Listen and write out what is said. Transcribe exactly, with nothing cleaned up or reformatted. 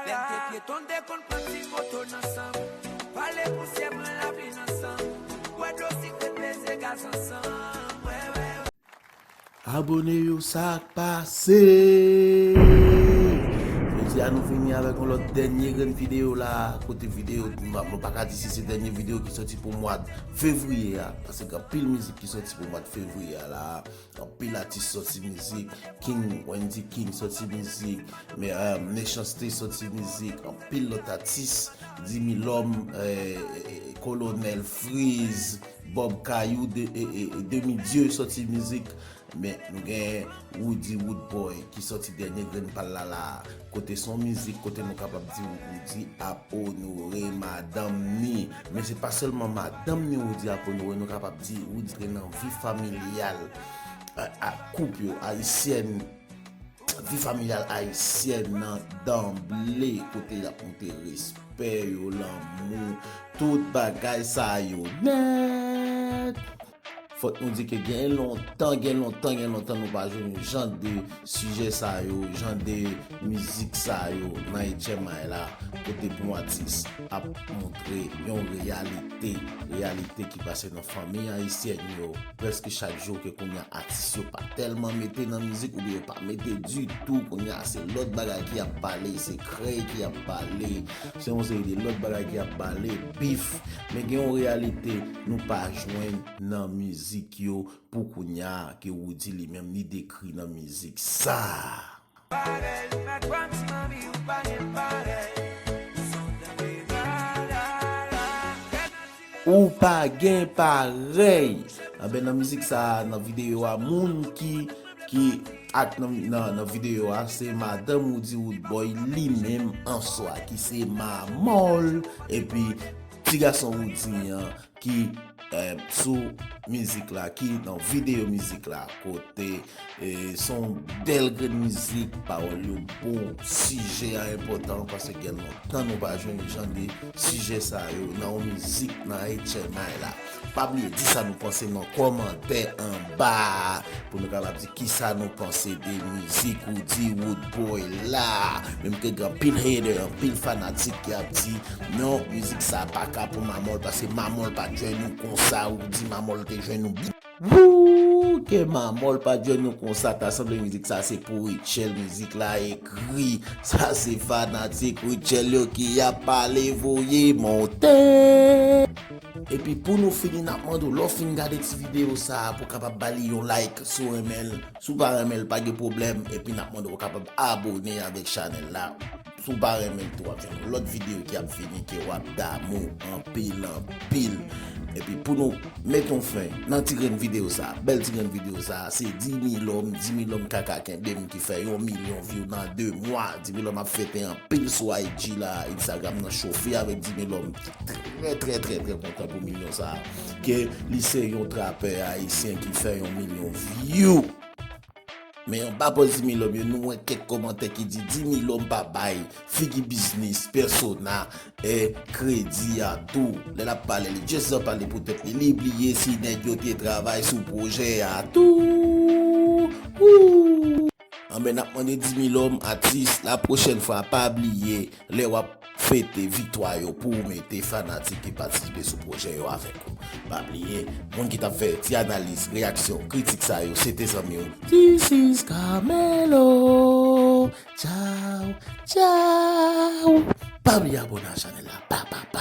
Lè m te pye tonn te konn pran ti moto nan san m. Pale pousyè pran lapli nan san m. Bwè dlo sikre peze gaz ansanm. Wè, wè, wè. Abone yo, sa k pase? Jodi a nou vini avèk yon lòt dènye grenn videyo la. Kote videyo, m, m pa ka di si se dènye videyo ki sòti pou mwa fevriye a, paske gen anpil mizik ki sòti pou mwa fevriye a la. Anpil atis sòti mizik, King, Wendy King sòti mizik, men, eh, Mechans T sòti mizik, anpil lòt atis, Dimi Lòm, eh, eh, eh, Kolonèl Freeze, Bob Kayou, de, eh, eh, Demi Dieu sòti mizik, men nou gen Roody Roodboy ki sòti dènye grenn pa l la la. Kote se yon mizik, kote nou kapab di Roody ap onore madanm ni. Men se pa sèlman madanm ni Roody ap onore, nou kapab di Roody antre nan vi familyal, a, a koup yo, ayisyèn, vi familyal ayisyèn nan danble, kote y ap montre respè yo, lanmou, tout bagay sa yo nèt. Fòk nou di ke gen lontan, gen lontan, gen lontan nou pa jwenn yon jan de sijè sa yo, jan de mizik sa yo nan H M I la, kote pou yon atis ap montre yon reyalite, reyalite ki pase nan fanmi ayisyèn yo. Prèske chak jou ke kounye a atis yo pa tèlman mete nan mizik oubyen yo pa mete ditou, kounye a se lòt bagay ki ap pale, se krèy ki ap pale, se yon seri de lòt bagay ki ap pale, bif. Men gen yon reyalite nou pa jwenn nan mizik yo pou kounye a ke Roody li menm li dekri nan mizik sa. Parèy, ou pa gen parèy, ou pa gen parèy. Ou pa gen parèy. Anben, nan mizik sa, nan videyo a, moun ki, ki ak nan, nan, nan videyo a, se madanm Roody Roodboy li menm an swa, ki se manman l, epi ti gason Roody an, ki, eh, sou mizik la, ki nan videyo mizik la, kote, eh, se yon bèl grenn mizik, pawòl yo bon, sijè a enpòtan, paske gen lontan nou pa jwenn jan de sijè sa yo nan yon mizik, nan H M I la. Pa bliye di sa nou panse nan kòmantè anba a, pou nou kapab di kisa nou panse de mizik Roody Roodboy la. Menm ke gen anpil hater, anpil fanatik ki ap di, "Non, mizik sa pa ka pou manman l, paske manman l pa t jwenn nou konsa," ou di manman l te jwenn nou bi-, Wou, ke manman l pa t jwenn nou konsa, ta sanble mizik sa se pou Rutshelle, mizik la ekri, sa se fanatik Rutshelle yo ki ap pale, voye monte. Epi pou nou fini, n ap mande w, lè w fin gade ti videyo sa a, pou w kapab ba li yon like, si w renmen l, si w pa renmen l, pa gen pwoblèm, epi n ap mande w kapab abone avèk chanèl la. Si w pa renmen l tou, w ap jwenn yon lòt videyo ki ap vini ke w ap damou anpil, anpil. Epi pou nou met yon fen nan ti grenn videyo sa, bèl ti grenn videyo sa, se Dimi Lòm, Dimi Lòm kaka kenbe m ki fè yon milyon view nan de mwa. Dimi Lòm ap fete anpil sou I G la, Instagram nan chofe avèk Dimi Lòm. Trè, trè, trè, trè kontan pou milyon sa. Ke li se yon trapè ayisyen ki fè yon milyon view. Men anba pòz Dimi Lòm yo, nou wè kèk kòmantè ki di Dimi Lòm pa bay Figi Biznis, Persona, e kredi a tou. Lè l ap pale, li just ap pale pou tèt li. Li bliye si nèg yo te travay sou pwojè a tou. Wou! Anben, n ap mande Dimi Lòm, atis, la pwochèn fwa, pa bliye, lè w ap fete viktwa yo, pou w mete fanatik ki patisipe sou pwojè yo avèk ou. Pa bliye, moun ki t ap fè ti analiz, reyaksyon, kritik sa yo, se te zanmi w, This is Carmelo. Tchaw, tchaw. Pa bliye abone a chanèl la. Pa, pa, pa.